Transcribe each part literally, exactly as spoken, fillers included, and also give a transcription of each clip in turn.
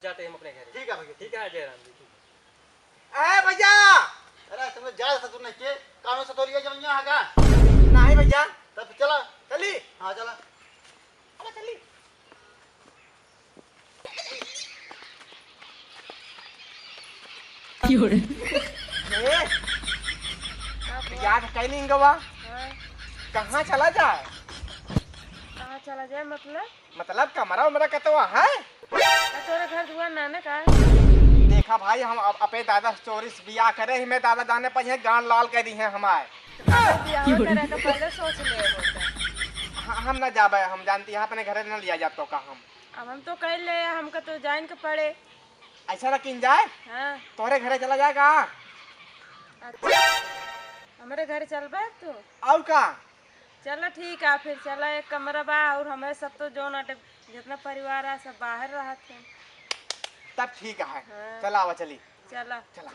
जाते हैं हम अपने घर। ठीक है भैया। ठीक है, जय राम जी, ठीक है। ए भैया! अरे, तुमने जा सकते नहीं के? कानून से तो लिया जमीन यहाँ का? नहीं भैया। तब चला। चली? हाँ, चला। चला, चली। क्यों रे? ए, यार, कहीं नहीं गवा। हाँ। कहाँ चला जाए? कहाँ चला जाए मतलब? मतलब कमरा उमरा कतवा है? आ, तोरे घर दुआर ना, ना का? देखा भाई, हम अप-, अपने दादा से चोरी से बियाह करे ही, मैं दादा जाने पर यह गान लाल कर दी है हमारे। तो बियाह करे तो पहले सोच ले होता। हाँ, हम ना जाबे, हम जानती हैं अपने घरे न लिया जातो का हम। अब हम तो कह ले, हमका तो जान के पड़े। ऐसा ना किन जाए? हाँ। तोरे घरे चला जाए का? अच्छा, हमारे घरे चलबे तू? और का? चला ठीक है, फिर चला, एक कमरा बा और हमें सब तो जौन अटे, जितना परिवार आ, सब बाहर रहत हैं। तब ठीक है, हाँ। चला आवा, चली। चला। चला।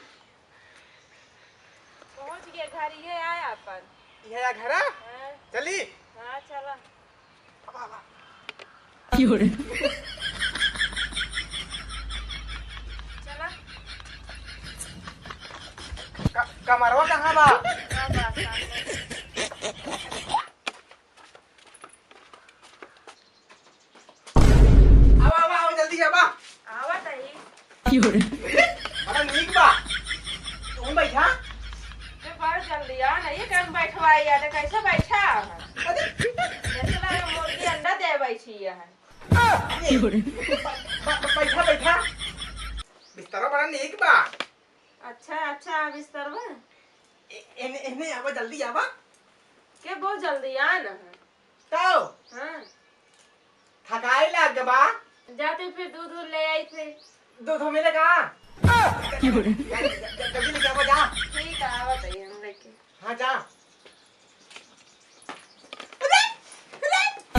पहुँच गए घर, ये आया अपन। ये आया घर? हाँ। चली? हाँ, चला। अब आवा। क्यों रे? चला। क-, कमरवा कहाँ बा? हाँ, बा, सामने। आवा, आवा, आवा, जल्दी आवा। आवत ही। क्यों रे? बड़ा नीक बा। तू बैठा। ते बड़ जल्दी आ ना, ये कम बैठवाई आ, ते कैसे बैठा? अरे। जैसे लगे मुर्गी अंडा दे बैठी है। क्यों रे? ब-, ब-, बैठा, बैठा। बिस्तरा बड़ा नीक बा। अच्छा, अच्छा, बिस्तरवा? ए-, एने, एने आवा, जल्दी आवा। के बहुत जल्दी आ ना है। तो? हाँ। थकाई लाग बा। जाते फिर दूध, दूध ले आई थे। दूध मिलेगा? जल्दी, जल्दी, जल्दी लेके आवा, जा। ठीक है, आवत है हम लेके। हाँ, जा।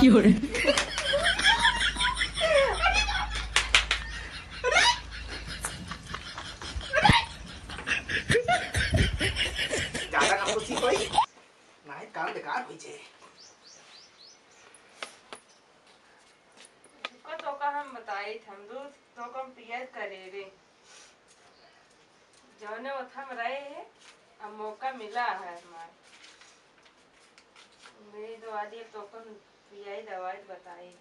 क्यों रे? ज्यादा ना खुशी होई, नाहीं काम बेकार होई जे। को तो का हम बताई, हम दूध तो कम पियत करे रे। जौने ओथम रहे हैं, अब मौका मिला है हमार। मेरी दवाई तो कम पियाई दवाई बताई।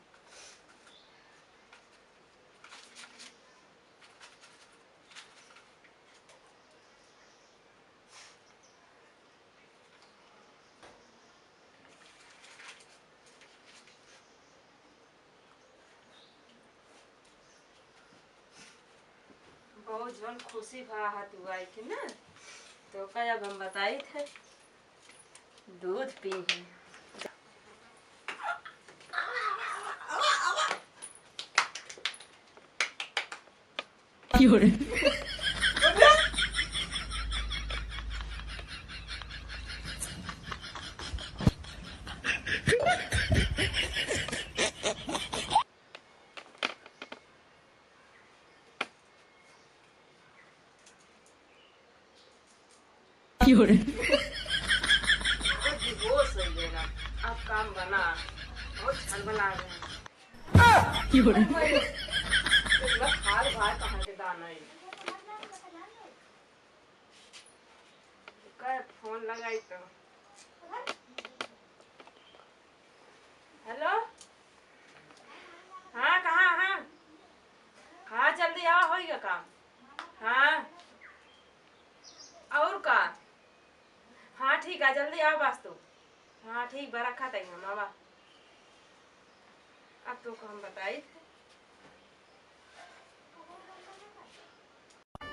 बहुत जौन खुशी भा हाथ हुआ है कि ना, तो का अब हम बताई थे, दूध पी है। अब डिवोर्स हो गया ना, अब काम बना, बहुत छल बना रहे हैं। भाई, भाई, भाई, कहाँ के दाना है? कर फोन लगाई तो। हेलो, हाँ, कहाँ, हाँ, हाँ, जल्दी आवा, होइगा काम। हाँ, और का? हाँ, ठीक है, जल्दी आवा बस तू। हाँ, ठीक बा, रखा तई हम, आवा। अब तो हम बताई थे।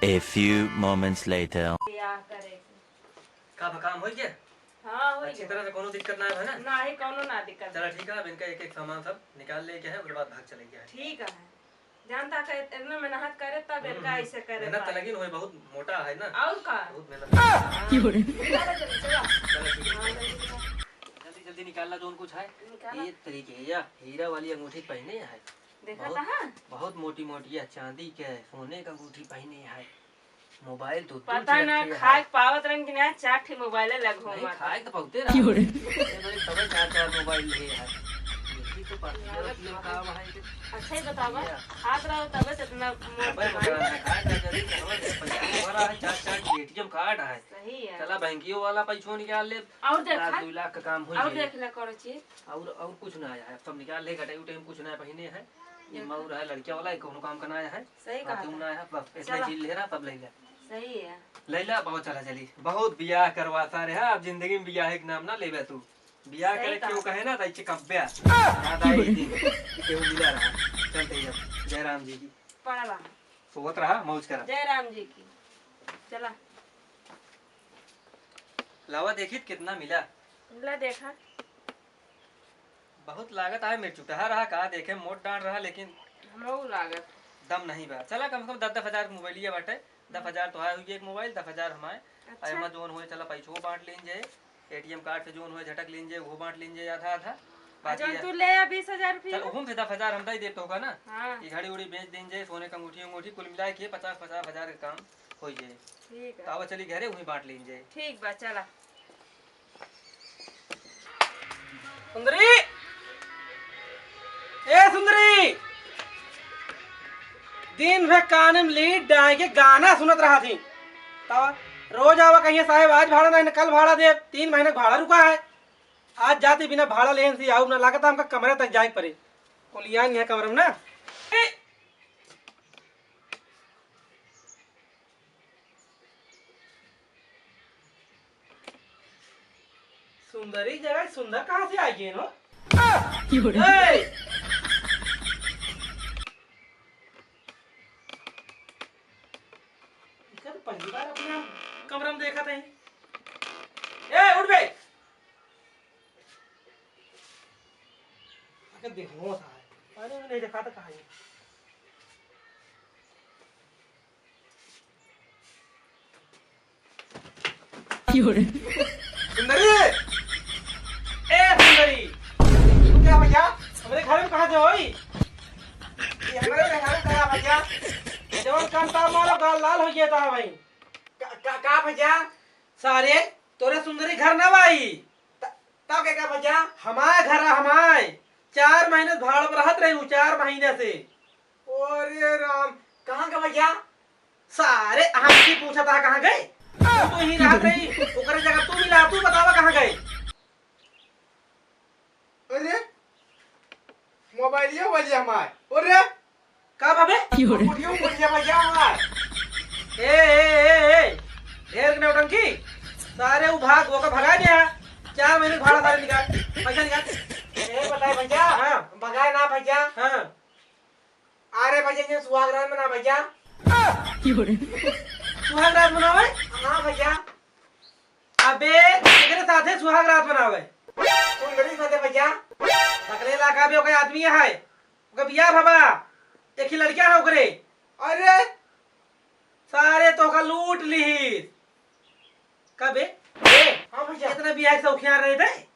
A few moments later. बियाह करे के। का भा काम होइ गया? हाँ, होइ गया। अच्छी तरह से कोनो दिक्कत ना है ना? नाही, कोनो ना दिक्कत। चला ठीक है, अब इनका एक एक सामान सब निकाल लेके है, ओकरे बाद भाग चले गया है। ठीक है। जानता का इतना मेहनत करे तब हम्म, इनका हम्म। ऐसे करे मेहनत तो पाए। लगी न होई, बहुत मोटा है ना? और का? बहुत मेहनत। हाँ। चला, चला, चला। चला, ठीक है। हाँ, जल्दी चला। जल्दी, जल्दी निकाल ला जौन कुछ है। निकाला। ये तरीके है या हीरा वाली अंगूठी पहने है। देखा बहुत, था, हाँ? बहुत मोटी मोटी है, चांदी के, सोने का अंगूठी पहने है। मोबाइल तो पता ना खाए पावत रहन कि ना, चार ठे मोबाइल लग हो नहीं, माता। खाए तो बहुते रहा। क्यों रे? ये बड़े तबे चार चार मोबाइल ले है। तो पार्टी वाला फिल्म का भाई के अच्छा ही बतावा। भैया। खात रहो तबे तो इतना मोट अबे दिमाग। मकान है, खाए ना जल्दी, चलो, ये पैसा भरा है, चार, चार एटीएम कार्ड है। सही है। चला बैंकियो वाला पैसो निकाल ले। और देख, रात दो लाख का काम हो और जाए। देख ले करो चीज। और, और कुछ ना आया है, सब निकाल ले, गटाई उटाई में कुछ ना पहने है। ये देखा। मऊर है, लड़किया वाला, ये कोनो काम का ना आया है। सही कहा बाकी था। ना आया है, बस इतना चला। चीज ले रहा, सब ले ले। सही है। ले ले, बहुत चला चली। बहुत बियाह करवाता रहा, अब जिंदगी में बियाह के नाम ना लेबे तू। बियाह सही करे कहा। क्यों कहे ना, तो इच्छे कब्बे आ। याद आए एक दिन, केहू मिला रहा। चलते ही अब, जय राम जी की। पड़ा रहा। सोवत रहा, मौज करा। जय राम जी की। चला। लावा देखी त कितना मिला। ला देखा। बहुत लागत आए, मिर्चुटहा रहा, का देखे, मोट डांड रहा, लेकिन हमरो लागत। दम नहीं बा। चला, कम से कम दस दस हजार के मोबाइलिया बाटे। दस हजार तो आए हुई एक मोबाइल, दस हजार हमारे। अच्छा। एमा जोन होए, चला, पैसो बांट लीन जाए, एटीएम कार्ड से जोन होए, झटक लीन जाए, वो बांट लीन जाए आधा आधा। आ, बाकी जौन है। तू ले आ बीस हजार रुपया। चल, ओहू में से दस हजार हम दे देब तोका ना। हाँ। ये घड़ी उड़ी बेच दीन जाए, सोने का अंगूठी अंगूठी कुल मिला के पचास पचास हजार के काम हो जाए। ठीक तो है। आवा चली घरे, वहीं बांट लीन जाए। ठीक बा, चला। सुंदरी, ए सुंदरी, दिन भर कान में लीड डाल के गाना सुनत रहा थी। तब रोज आवा कहिए, "साहेब, आज भाड़ा नहीं, कल भाड़ा दे।" तीन महीने का भाड़ा रुका है। आज जाती बिना भाड़ा लेन से आऊ ना, लागत हमका कमरे तक जाए पड़े। कोलियान यहाँ कमरे में ना। ए, सुंदरी जगह सुंदर कहाँ से आ गए हो? क्यों रे? ए! इसका तो पहली बार अपने कमरा में देखा था। ए, उठ बे। अगर देखो था, अरे नहीं देखा था कहाँ है? क्यों रे? सुंदरी! ए सुंदरी! तू क्या भैया? हमरे घर में कहाँ से होई? ये हमरे घर में कहाँ भैया? जवन काम था मारो गाल लाल हो गया था भाई। का, का, का भैया? सारे तोरे सुंदरी घर ना भाई। त-, तब के का भैया? हमारे घर हमारे चार महीने से भाड़ पर रहत रही हूँ, चार महीने से। अरे राम, कहाँ का भैया? सारे हमसे पूछा था कहाँ गए? तू तो ही रहत रही, ओकरे जगह तू मिला, तू बतावा कहाँ गए? अरे, मोबाइलिया वाली हमार। अरे, का भावे? क्यों रे? बुढ़ियो, बुढ़िया भैया हमार। ए, ए, ए, ए, ढेर के नौटंकी। सारे उ भाग, ओका भगा दे। चार महीने का भाड़ा सारे निकाल, पैसा निकाल। ए, बताए भैया। हाँ। भगाए ना भैया। हाँ। अरे भैया, ये सुहाग रात मना भैया। क्यों रे? सुहाग रात मनावे? हाँ भैया। अबे, एकरे साथे सुहाग रात मनावे। सुंदरी साथे भैया। सकले इलाका में ओके आदमी है। ओके बियाह भवा। एक ही लड़किया है ओकरे। अरे। सारे तोका लूट लिहिस। कबे? ए, हाँ भैया। इतना बियाह के शौकिया रहे बे?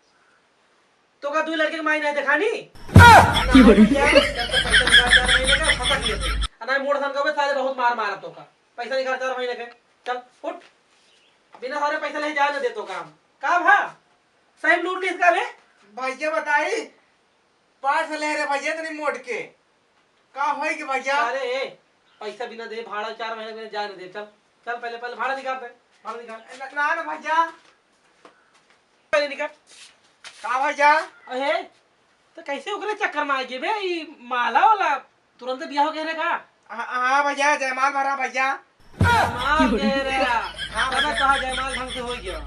तोका दुई लड़के के माई नहीं देखानी? नहीं भैया, जब तक पैसा निकाल चार महीने का, फटक लिए थे। आ नहीं मोड़ सन कबे, सारे बहुत मार मारब तोका। पैसा निकाल चार महीने के। चल, उठ। बिना सारे पैसा ले जाए न दे तोका हम। का भा? सही में लूट लिहिस का बे? भैया बताई, पार्ट से ले रहे भैया इतनी मोट के। का होई के भैया? अरे ए, पैसा बिना दे, भाड़ा चार महीने में जाए न दे। चल, चल पहले, पहले भाड़ा निकाल दे, भाड़ा निकाल। न-, ना, ना भैया। पहले निकाल। का भैया? अहे, तो कैसे ओकरे चक्कर में आ गए बे? ई माला वाला तुरंत बियाह हो गया रे का? हाँ, हाँ भैया, जयमाल भरा भैया। जयमाल कह रहे हैं। हाँ तबे भैया। कहा जयमाल ढंग से हो गया।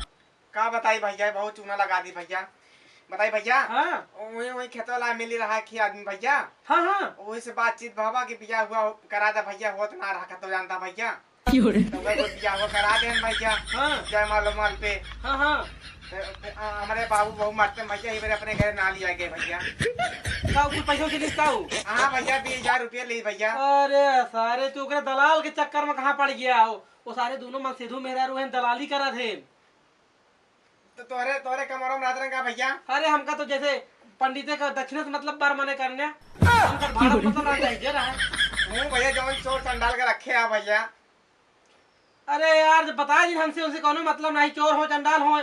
का बताई भैया, बहुत चूना लगा दी भैया। बताई भैया, हाँ। वही, वही खेतवा ला मिली रहा कि आदमी भैया। हाँ, हाँ। वही से बातचीत भवा कि बियाह हुआ, करा दे भैया, होत ना रहा, तो जानता भैया। क्यों रे? तो वही कोई बियाह हुआ करा दे भैया। हाँ। जयमाल उमाल पे। हाँ, हाँ। तो, आ, हमारे बाबू बहू मरते भैया, ये मेरे अपने घर ना लिया गए भैया। का कुछ पैसा वैसा लिस्ता हो? हाँ भैया, बीस हजार रुपये ली भैया। अरे सारे, तू ओकरे दलाल के चक्कर में कहाँ पड़ गया हो? वो सारे दोनों मन सिद्धू मेहरारू हैं, दलाली करा थे। तो तोरे, तोरे कमरा में रहत रहे का भैया? अरे हमका तो जैसे पंडिते का दक्षिणा से मतलब बार मने करने, हमका भाड़ा मतलब ना चाहिए रहा है। मुँह भैया जौन चोर चंडाल के रखे है भैया। अरे यार, जब बताए दिन हमसे, उनसे कौनो मतलब नहीं, चोर हो चंडाल हो,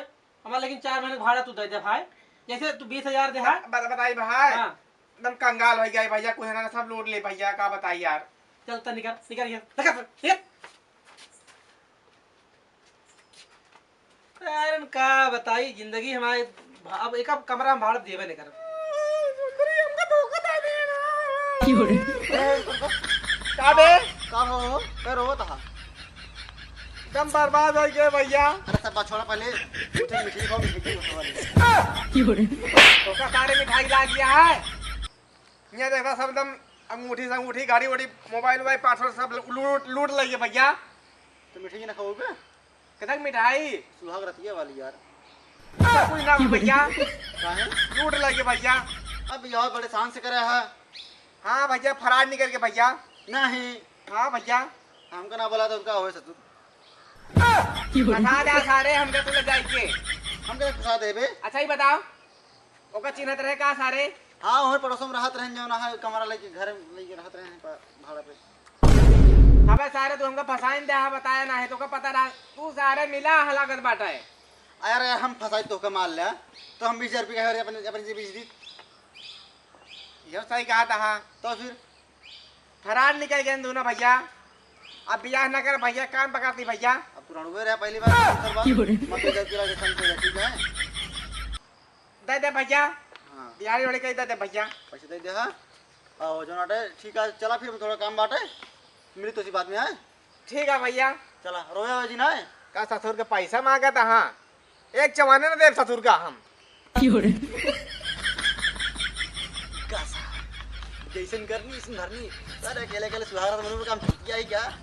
हमारा लेकिन चार महीने का भाड़ा तू दे दे भाई, जैसे तू बीस हजार दे, हाँ? बत-, बताई भाई। हाँ। एकदम कंगाल होइ गए भइया, कुछ ना सब लूट ले भइया, का बताई यार। चल, त निकल, निकल, निकल, निकल, निकल। यार, का बताई, जिंदगी हमारे, अब एक अब कमरा में भाड़ा देवे नहीं करब। सुंदरी, हमका धोखा दे देना। का बे? का हो? का रोवत हा? एकदम बर्बाद होइ गए भइया। अरे सब बात छोड़ा, पहले मीठी मीठी खाओ, मीठी मीठी खाओ। तोका सारे मिठाई ला दिया है। ये देखा सब एकदम अंगूठी से अंगूठी, गाड़ी वाड़ी, मोबाइल वोबाइल, पासवर्ड सब लूट, लूट लइए भइया। तो मिठाई ना खाओगे? कतक मिठाई? सुहाग रतिया वाली यार। सब कुछ ना हो भइया। काहे? लूट लइए भइया। अब यार बड़े शान से करे है। हाँ भइया, फरार निकल के भइया। नहीं। हाँ भइया। हमका ना बोला तो उनका होए ससुर। फंसा दे सारे, हमका तू ले जाए के। हमका फंसा देबे। अच्छा ही बताओ, ओका चिन्हत रहे का सारे? हाँ, वही पड़ोसों में रहत रहन, जौन है कमरा लेके, घर लेके रहत रहन पा-, भाड़ा पे। अबे सारे, तू हमका फंसाइन दे, हाँ, बताया ना है, तोका पता रहा, तू सारे मिला है लागत बाटा है। अरे, हम फंसाई तोहका मार ले, तो हम बीस हजार रुपये का अपने, अपने जेब से दी। यो सही कहा था, हाँ। तो फिर? फरार निकल गए दोनों भइया। अब बियाह ना कर भइया, कान पकड़ती भइया। अब तू रणुए रहे पहली बार, दूसर बार। क्यों रे? मत इधर की लगे संग से, ठीक है? दे दे भइया। हाँ। बिहारी वाले कही दे दे भइया। पैसे दे दे, हाँ। आओ, जो नाटे, ठीक है, चला फिर, थोड़ा काम बाटे। मिली तो इसी बात में, आए। ठीक है भइया। चला, रोया हुआ जी ना है। का ससुर के पैसा मांगा था, हाँ। एक चवाने न देब ससुर का हम। क्यों रे? का सा-, जैसन करनी, इसन भरनी। अरे, अकेले, अकेले सुहागरात मनों में काम छूट गया है क्या?